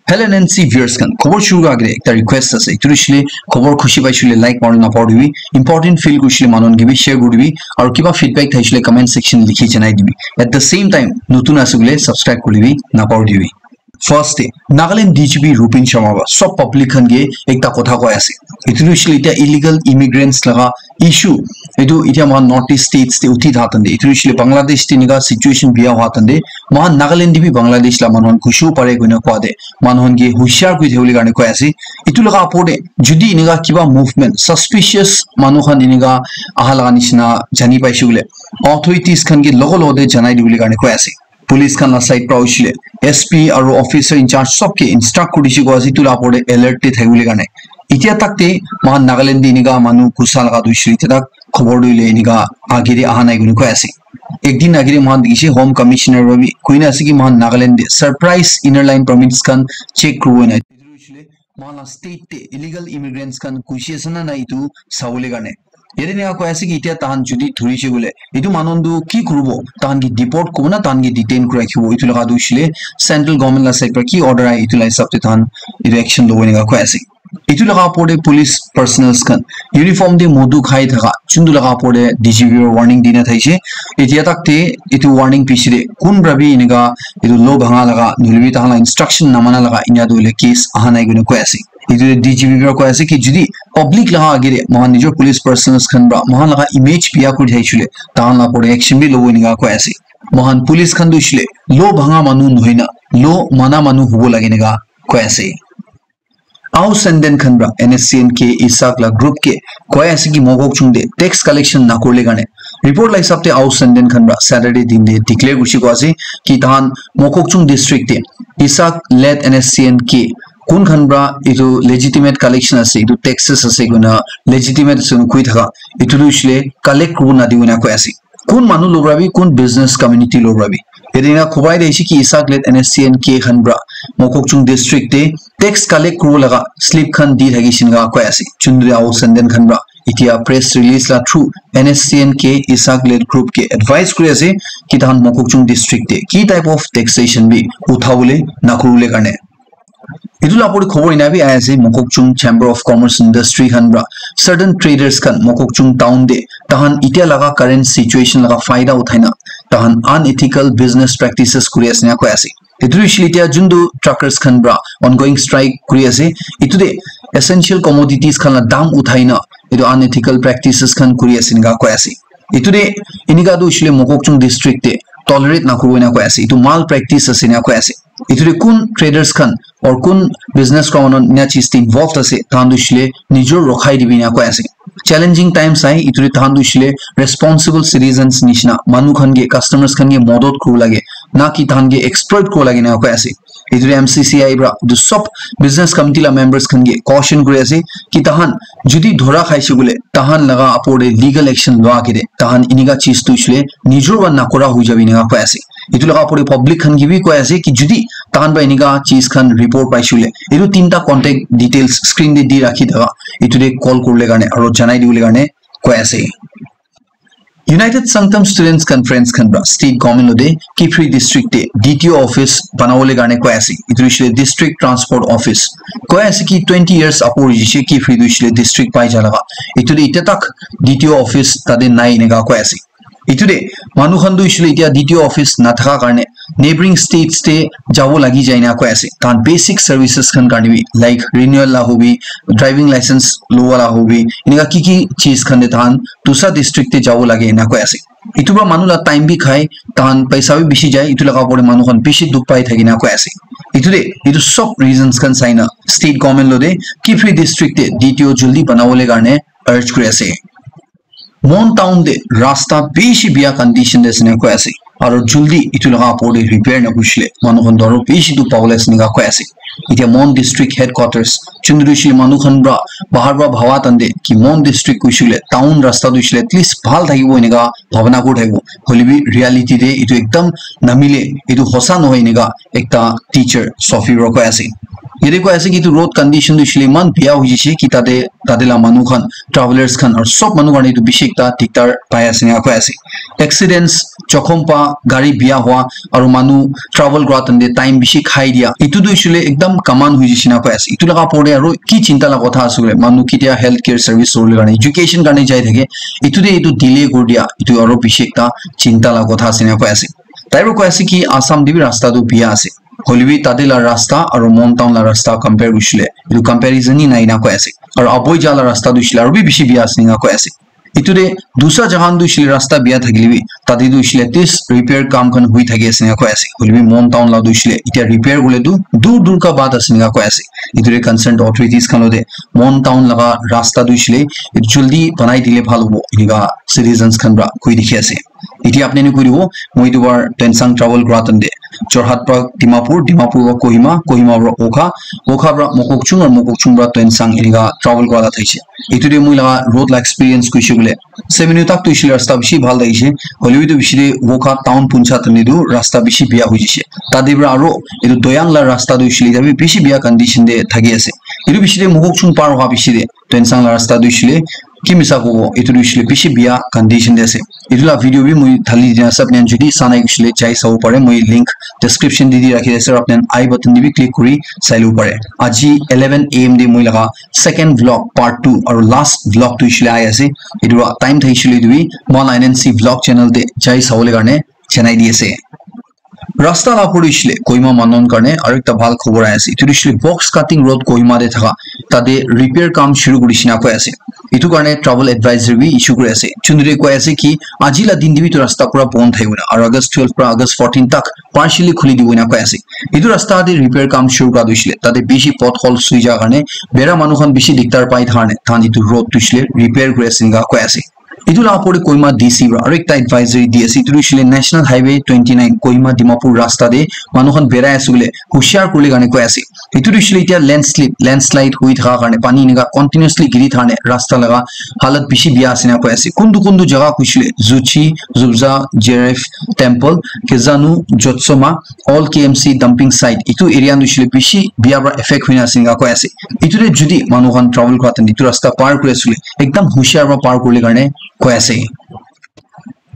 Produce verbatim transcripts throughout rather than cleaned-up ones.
Hello N N C viewers khan, khobor shuru kura agere ekta request ase. Etu hoishe le khobor khushi paishe le like mari na paribi, important feel kurishe le manu khan ke bi share kuribi, aru kiba feedback thaishe le comment section likhi janai dibi. At the same time, notun ase koile subscribe kuribi na paribi. First te, Nagaland D G P Rupin Sharma ba sob public khan ke ekta kotha koi ase. Etu hoishe le etia illegal immigrants laga issue, etu etia moikhan North East states te uthi thaka time te, etu hoishe le Bangladesh te enika situation biya hua time te, moikhan Nagaland te bi Bangladesh la manu khan ghusibo pare koina koa te, manu khan ke hushiar kuri thakibole karne koi ase. Etu laga opor te jodi enika kiba movement, suspicious manu khan enika aha laga nishina jani paishe koile, authorities khan ke logo logo te janai dibole karne koi ase. Police khan la side pra hoishe le S P aro officer in charge sob ke instruct kuri dishe koa ase, etu la opor te alert te thakibole karne. Etia tak te moikhan Nagaland te enika manu ghusa laga tu hoishe le etia tak khobor tu hoile enika age te aha nai koina koi ase. Ek din age te moikhan dikhishe Home Commissioner para bi koina ase ki moikhan Nagaland te surprise inner line permits khan check kuribo na. Etu hoishe le moikhan la state te illegal immigrants khan ghusi ase na nai etu sabole karne. Yate enika koi ase ki etia tahan jodi dhurishe koile, etu manu khan tu ki kuribo? Tahan ke deport kuribo na tahan ke detain kuri rakhibo? Etu laga tu hoishe le central government la side pra ki order ahe, etu la hisab te tahan etu action lobo enika koi ase. Etu laga opor te police personnels khan uniform te modu khai thaka, chuntu laga opor te D G P para warning dina thaishe. Etia tak te etu warning piche te kun para bi enika etu law bhanga laga, nohoile bi tahan la instruction namana laga, enika tu hoile case aha nai koina koi ase. Etu te D G P para koi ase ki jodi public laga age te moikhan nijor police personnels khan para moikhan laga image biya kuri thaishe le, tahan la opor te action bi lobo enika koi ase. Moikhan police khan tu hoishe le law bhanga manu nohoi na, law mana manu hobo lage enika koi ase. Ao Senden khan para N S C N K ISAC la group ke koi ase ki Mokokchung te tax collection nakorle karne. Report la hisab te Ao Senden khan para Saturday din te declare kurishe koa ase ki tahan Mokokchung district te ISAC led N S C N K kun khan para etu legitimate collection ase, etu taxes ase koina legitimate ase koina koi thaka, etu tu hoishe le collect kuribo nadibo enika koi ase. Kun manu logra bi, kun business community logra bi. Yate enika khobai de ase ki ISAC led N S C N K khan para Mokokchung district te tax collect kuribo laga slip khan di thakishe enika koi ase. Chundri Ao Senden khan para etia press release la through N S C N K ISAC led group ke advice kuri ase ki tahan Mokokchung district te ki type of taxation bi uthabole nakoribole karne. Etu la opor te khobor ena bi ahi ase, Mokokchung Chamber of Commerce Industry khan para certain traders khan Mokokchung town te tahan etia laga current situation laga faida uthai na tahan unethical business practices kuri ase enika koi ase. Etu hoishe le etia juntu truckers khan para ongoing strike kuri ase, etu te essential commodities khan la dam uthai na etu unethical practices khan kuri ase enika koi ase. Etu te enika tu hoishe le Mokokchung district te tolerate nakuribo enika koi ase. Etu mal practice ase enika koi ase. Etu te kun traders khan or kun business kura manu ena chis te involved ase, tahan tu hoishe le nijor rokhai dibi enika koi ase. Challenging times ahi, etu te tahan tu hoishe le responsible citizens nishina manu khan ke, customers khan ke modot kuribo lage, na ki tahan ke exploit kuribo lage enika koi ase. Etu te M C C I para etu sob business committee la members khan ke caution kuri ase ki tahan jodi dhora khaishe koile tahan laga opor te legal action lua age te tahan enika chis tu hoishe le nijor para nakura hoi jabi enika koi ase. Etu laga opor te public khan ke bi koi ase ki jodi tahan para enika chis khan report paishe koile, etu tinta contact details screen te di rakhi thaka, etu te call kuribole karne aro janai dibole karne koi ase. United Sangtam Students Conference khan para state government logote Kiphire district te D T O office banabole karne koi ase. Etu hoishe le district transport office. Koi ase ki twenty years ago hoishe Kiphire tu hoishe le district pai ja laga. Etu te etia tak D T O office tate nai enika koi ase. Etu te manu khan tu hoishe le etia D T O office nathaka karne neighboring states te jabo lagi jai na koi ase. Tahan basic services khan karne bi, like renewal la hobi, driving license lowa la hobi, enika ki ki cheez khan te tahan dusa district te jabo lage ena koi ase. Etu para manu la time bi khai, tahan paisa bi bishi jai, etu laga opor te manu khan bishi dukh pai thaki na koi ase. Etu te, etu sob reasons khan sai na state government logote Kiphire district te D T O jaldi banabole karne urge kuri ase. Mon town te rasta bishi biya condition te ase ena koi ase. Aro jaldi etu laga opor te repair na kurishe le manu khan tu aro bishi dukh pabole ase ena koi ase. Etia Mon district headquarters chundri hoishe le manu khan para bahar para bhaba time te ki Mon district hoishe le town rasta tu hoishe le at least bhal thakibo enika bhabana kuri thakibo. Hoile bi reality te etu ekdam namile, etu hosa nohoi enika ekta teacher Sophie para koi ase. Yate koi ase ki etu road condition tu hoishe le eman bia hoishe ki tate, tate la manu khan, travelers khan aru sob manu karne etu bishi ekta diktar pai ase ena koi ase. Accidents, jokhom pa, gari bia hua, aru manu travel kura time te time bishi khai dia, etu tu hoishe le ekdam common hoishe ena koi ase. Etu laga opor te aru ki chinta la kotha ase koile, manu ketia health care service lobole karne, education karne jai thake, etu te etu delay kuri dia, etu aru bishi ekta chinta la kotha ase ena koi ase. Tai para koi ase ki Assam te bi rasta tu bia ase. Hoile bi tate la rasta aru Mon town la rasta compare kurishe le, etu comparison hi nai ena koi ase. Aru aboi ja la rasta tu hoishe le aru bi bishi bia ase ena koi ase. Etu te dusra jaga khan tu hoishe le rasta bia thakile bi, tate tu hoishe le at least repair kam khan hui thaki ase ena koi ase. Hoile bi Mon town la tu hoishe le etia repair kurle tu dur dur ka baat ase ena koi ase. Etu te concerned authorities khan logote Mon town laga rasta tu hoishe le jaldi banai dile bhal hobo, eneka citizens khan para koi dikhi ase. Etia apni khan koi dibo, moi etu bar Tuensang travel kura time te Jorhat para Dimapur, Dimapur para Kohima, Kohima para Wokha, Wokha para Mokokchung aru Mokokchung para Tuensang eneka travel kura la thaishe. Etu te moi laga road la experience koishe koile, seven tak tu hoishe le rasta bishi bhal thaishe, hoile bi tu bishi te Wokha town puncha time te tu rasta bishi bia hoishe. Tate para aru etu Doyang la rasta tu hoishe le etia bi bishi bia condition te thaki ase. Etu bishi te Mokokchung par hoa bishi te Tuensang la rasta tu hoishe le ki misa kobo, etu tu hoishe le bishi bia condition te ase. Etu la video bi moi thali dina ase, apni khan jodi sa nai hoishe le jai sabo pare, moi link description te di rakhi ase, aru apni khan I button te bi click kuri sai lobo pare. Aji eleven A M te moi laga second vlog part two aru last vlog tu hoishe le ahi ase. Etu para time thaishe le etu bi moi la N N C vlog channel te jai sabole karne janai di ase. Rasta la opor te hoishe le Kohima manu khan karne aru ekta bhal khobor ahi ase. Etu tu hoishe le Box Cutting Road Kohima te thaka, tate repair kam shuru kurishe ena koi ase. Etu karne travel advisory bi issue kuri ase. Chundri koi ase ki aji la din te bi etu rasta pura bon thakibo ena. Aru August twelve para August fourteen tak partially khuli dibo ena koi ase. Etu rasta te repair kam shuru kura tu hoishe le tate bishi potholes hoi ja karne bera manu khan bishi diktar pai karne tahan etu road tu hoishe le repair kuri ase ena koi ase. Etu la opor te Kohima D C para aru ekta advisory di ase, etu tu hoishe le National Highway twenty nine Kohima Dimapur rasta te manu khan berai ase koile hushiar kuribole karne koi ase. Etu tu hoishe le etia landslip, landslide hoi thaka karne, pani eneka continuously giri thaka karne rasta laga halat bishi bia ase ena koi ase. Kuntu kuntu jaga hoishe le Zuchi, Zubza, Jeref Temple, Kezanu, Jotsoma, Old K M C dumping site, etu area tu hoishe le bishi bia para affect hoina ase ena koi ase. Etu te jodi manu khan travel kura time te etu rasta par kuri ase koile ekdam hushiar para par kuribole karne koi ase.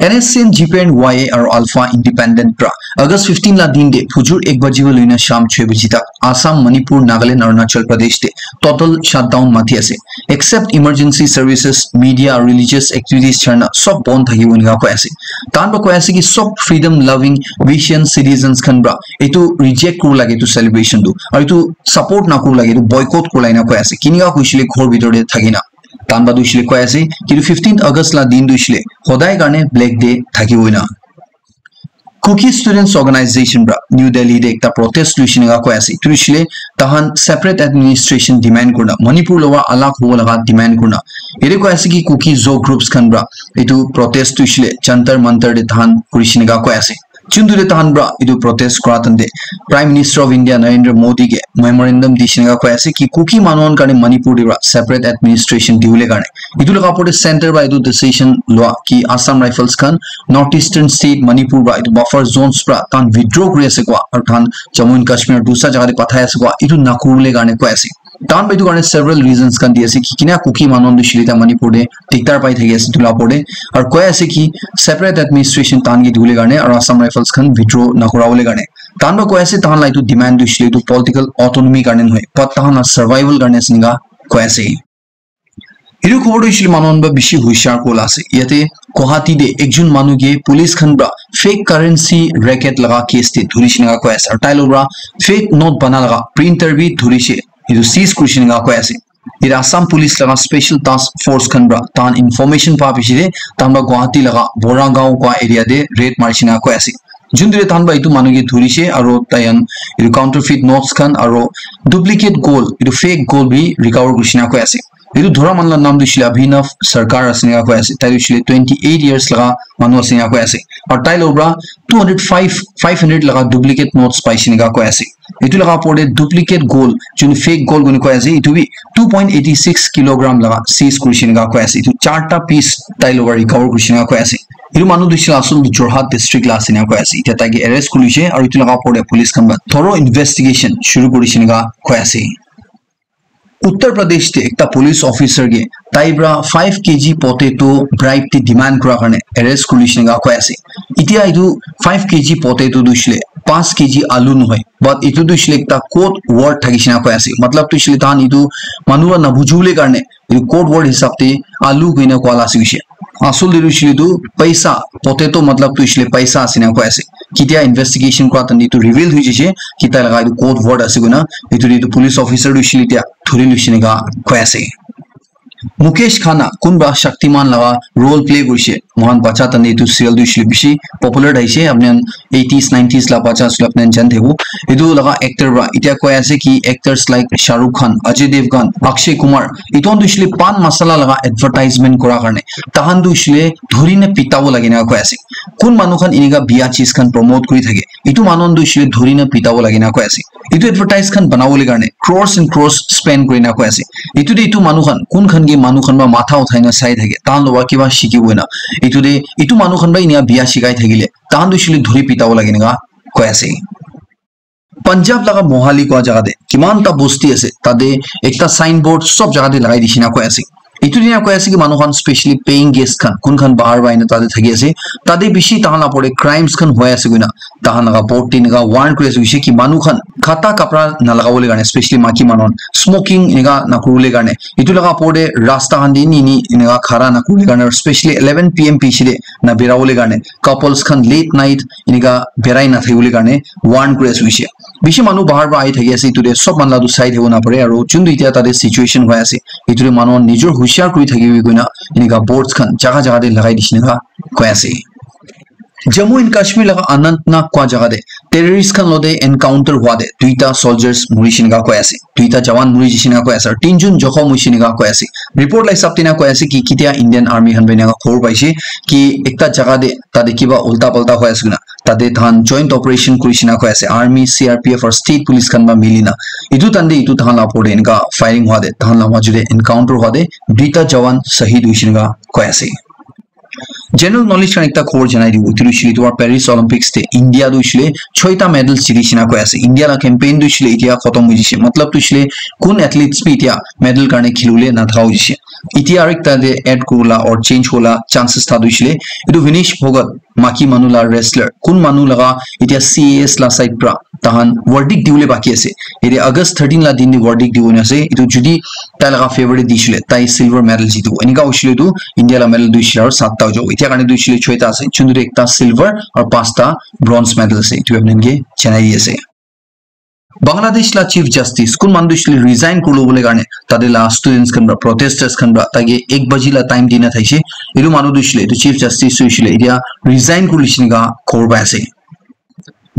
N S C N, G P N, Y A aru Alpha Independent para August fifteen la din te phujur ek baji para loina sham chhe baji tak Assam, Manipur, Nagaland, Arunachal Pradesh te total shutdown mati ase. Except emergency services, media, religious activities chharna sob bon thakibo enika koi ase. Tahan para koi ase ki sob freedom loving, vision citizens khan para etu reject kuribo lage etu celebration tu. Aru etu support nakuribo lage, etu boycott kuribo lage enika koi ase. Kinika koishe le ghor bitor te thakina. Tahan para tu hoishe le koi ase, kintu fifteenth August la din tu hoishe le hodai karne Black Day thakibo ena. Kuki Students Organization para New Delhi te ekta protest loishe enika koi ase. Etu hoishe le tahan separate administration demand kurina, Manipur lowa alag hobo laga demand kurina. Yate koi ase ki Kuki Zo groups khan para etu protest tu hoishe le Jantar Mantar te tahan kurishe enika koi ase. Chuntu te tahan para etu protest kura time te Prime Minister of India Narendra Modi ke memorandum dishe enika koi ase ki Kuki manu khan karne Manipur te para separate administration dibole karne. Etu laga opor te center para etu decision lua ki Assam Rifles khan North Eastern State Manipur para etu buffer zones para tahan withdraw kuri ase koa aru tahan Jammu and Kashmir dusra jaga te pathai ase koa etu nakuribole karne koi ase. Tahan para etu karne several reasons khan di ase ki kina Kuki manu khan tu hoishe le ta Manipur te diktar pai thaki ase etu la opor te. Aru koi ase ki separate administration tahan ke dibole karne aru Assam Rifles khan withdraw nakurabole karne. Tahan para koi ase tahan la etu demand tu hoishe le etu political autonomy karne nohoi, but tahan la survival karne ase enika koi ase. Etu khobor tu hoishe le manu khan para bishi hushar kuribola ase. Yate Guwahati te ekjon manu ke police khan para fake currency racket laga case te dhurishe enika koi ase. Aru tai logot para fake note bana laga printer bi dhurishe. Etu seize kurishe enika koi ase. Yate Assam Police laga Special Task Force khan para tahan information pa piche te tahan para Guwahati laga Boragaon koi area te raid marishe enika koi ase. Juntu te tahan para etu manu ke dhurishe aru tai khan etu counterfeit notes khan aru duplicate gold, etu fake gold bi recover kurishe enika koi ase. Etu dhura manu la naam tu hoishe le Abhinav Sarkar ase enika koi ase. Tai tu hoishe le twenty eight years laga manu ase enika koi ase. Aru tai logot para two hundred five, five hundred laga duplicate notes paishe enika koi ase. Etu laga opor te duplicate gold, jun fake gold koi kena koi ase, etu bi two point eighty six kilogram laga seize kurishe enika koi ase. Etu charta piece tai logot para recover kurishe enika koi ase. Etu manu tu hoishe asol tu Jorhat district la ase ena koi ase. Etia taike arrest kurishe aru etu laga opor te police khan para thorough investigation shuru kurishe ena koi ase. Uttar Pradesh te ekta police officer ke tai para five K G potato bribe te demand kura karne arrest kurishe ena koi ase. Etia etu five K G potato tu hoishe le five K G alu nohoi, but etu tu hoishe le ekta code word thakishe ena koi ase. Matlab tu hoishe le tahan etu manu para nabujibole karne etu code word hisab te alu koina koa la ase hoishe. Asol te tu hoishe le tu paisa, potato matlab tu hoishe le paisa ase ena koi ase. Ketia investigation kura time te etu reveal hoi jaise ki tai laga etu code word ase koina. Etu te etu police officer tu hoishe le etia thori loishe ena koi ase. Mukesh Khanna kunba Shaktiman laga role play kurishe. Mohan bacha time te etu serial tu hoishe le bishi popular thaishe. Apni khan eighties, nineties la bacha asle apni khan jan thebo. Etu laga actor para etia koi ase ki actors like Shah Rukh Khan, Ajay Devgan, Akshay Kumar, etu khan tu hoishe le pan masala laga advertisement kura karne tahan tu hoishe le dhori na pitabo lage na koi ase. Kun manu khan enika biya cheez khan promote kuri thake, etu manu khan tu hoishe le dhori na pitabo lage na koi ase. Etu advertise khan banabole karne crores and crores spend kuri na koi ase. Etu te etu manu khan kun khan ke manu khan para matha uthai na sai thake, tahan lowa kiba shikibo na. Etu te etu manu khan para enika biya shikai thakile tahan tu hoishe le dhori pitabo lage ena koi ase. Punjab laga Mohali kua jaga te kiman ta bosti ase, tate ekta signboard sob jaga te lagai dishe ena koi ase. Etu dina koi ase ki manu khan, specially paying guest khan, kun khan bahar para ahina tate thaki ase, tate bishi tahan la opor te crimes khan hoi ase koina tahan laga board te enika warn kuri ase hoishe ki manu khan khata kapra na lagabole karne, specially maiki manu khan smoking enika na kuribole karne, etu laga opor te rasta khan te eni eni enika khara na kuribole karne, specially eleven P M piche te na birabole karne, couples khan late night enika birai na thakibole karne warn kuri ase hoishe. Bishi manu bahar para ahi thaki ase, etu te sob manu la tu sai thakibo na pare, aru juntu etia tate situation hoi ase, etu te manu khan nijor hushar kuri thakibi koina enika boards khan jaga jaga te lagai dishe ena koi ase. Jammu and Kashmir laga Anantnag kua jaga te terrorist khan lote encounter hua te duita soldiers murishe ena koi ase, duita jawan murishe ena koi ase, aru tinjun jokhom hoishe ena koi ase. Report la hisab te ena koi ase ki ketia Indian Army khan para ena khobor paishe ki ekta jaga te tate kiba ulta palta hoi ase koina, tate tahan joint operation kurishe ena koi ase, Army, C R P F aru state police khan para mili na. Etu time te etu tahan la opor te enika firing hua te, tahan la maju te encounter hua te duita jawan shahid hoishe ena koi ase. General knowledge khan ekta khobor janai dibo, etu hoishe le etu Paris Olympics te India tu hoishe le choita medals jitishe ena koi ase. India la campaign tu hoishe le etia khotom hoi jaise, matlab tu hoishe le kun athletes bi etia medal karne khilibole na thaka hoi jaise. Etia aru ekta te add kuribole or change hobole chances tha tu hoishe le etu Vinesh Phogat, maiki manu la wrestler, kun manu laga etia C A S la side para tahan verdict dibole baki ase. Ete August thirteen la din te verdict dibo na ase. Etu jodi tai laga favor te dishe le, tai silver medal jitibo. Enika hoishe le tu India la medal tu hoishe le aru satta ho jabo. Etia karne tu hoishe le choita ase. Juntu te ekta silver aru pasta bronze medal ase. Etu apni khan ke janai di ase. Bangladesh la Chief Justice kun manu tu hoishe le resign kuri lobole karne tate la students khan para, protesters khan para taike ek baji la time dina thaishe. Etu manu tu hoishe le, etu Chief Justice tu hoishe le etia resign kuri lishe ena khobor pai ase.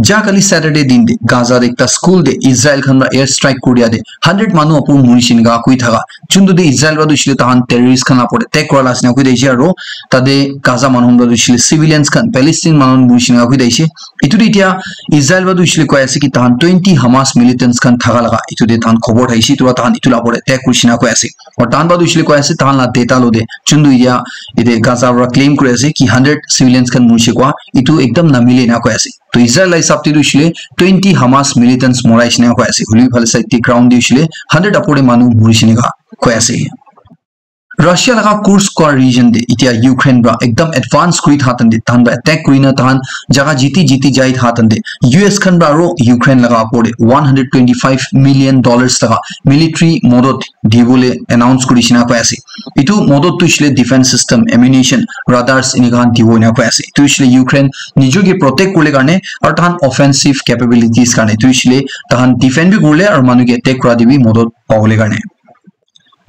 Ja kali Saturday din te Gaza te ekta school te Israel khan para air strike kuri dia te hundred manu opor murishe ena koi thaka. Juntu te Israel para tu hoishe le tahan terrorist khan la opor te attack kura la ase ena koi thakishe aru tate Gaza manu khan para tu hoishe le civilians khan, Palestine manu khan murishe ena koi thakishe. Etu te etia Israel para tu hoishe le koi ase ki tahan twenty Hamas militants khan thaka laga etu te tahan khobor thakishe, etu para tahan etu la opor te attack kurishe ena koi ase. Aru tahan para tu hoishe le koi ase tahan la data lo te juntu etia ete Gaza para claim kuri ase ki hundred civilians khan murishe koa, etu ekdam namile ena koi ase. To Israel la hisab te tu hoishe le twenty Hamas militants moraishe ena koi ase. Hoile bi phale side te ground te hoishe le hundred opor te manu murishe ena koi ase. Russia laga Kursk kua region te etia Ukraine para ekdam advance kuri tha time te, tahan para attack kuri na tahan jaga jiti jiti jai tha time te, U S khan para aru Ukraine laga opor te one hundred twenty five million dollars laga military modot dibole announce kurishe ena koi ase. Etu modot tu hoishe le defense system, ammunition, radars enika khan dibo ena koi ase. Etu hoishe le Ukraine nijor ke protect kuribole karne aru tahan offensive capabilities karne, etu hoishe le tahan defend bi kuribole aru manu ke attack kura te bi modot pabole karne.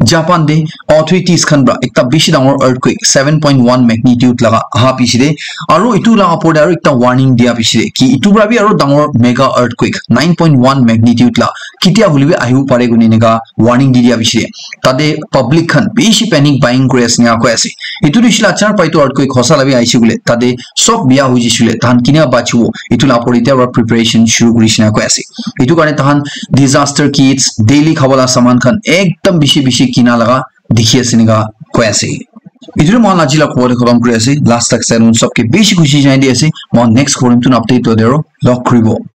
Japan te authorities khan para ekta bishi dangor earthquake seven point one magnitude laga aha piche te, aru etu laga opor te aru ekta warning dia piche te ki etu para bi aru dangor mega earthquake nine point one magnitude la ketia hoile bi ahibo pare koina enika warning di dia piche te, tate public khan bishi panic buying kuri ase ena koi ase. Etu tu hoishe le achar pai tu earthquake hosa la bi ahishe koile tate sob biya hoi jaise koile tahan kina bachibo, etu la opor te etia para preparation shuru kurishe ena koi ase. Etu karne tahan disaster kits, daily khabo la saman khan ekdam bishi bishi kina laga dikhi ase ena koi ase. Etu moi khan aji la khobor te khatam kuri ase. Last tak sai un sob ke bishi khushi janai di ase. Moi next khobor te update to dero log kuri bo.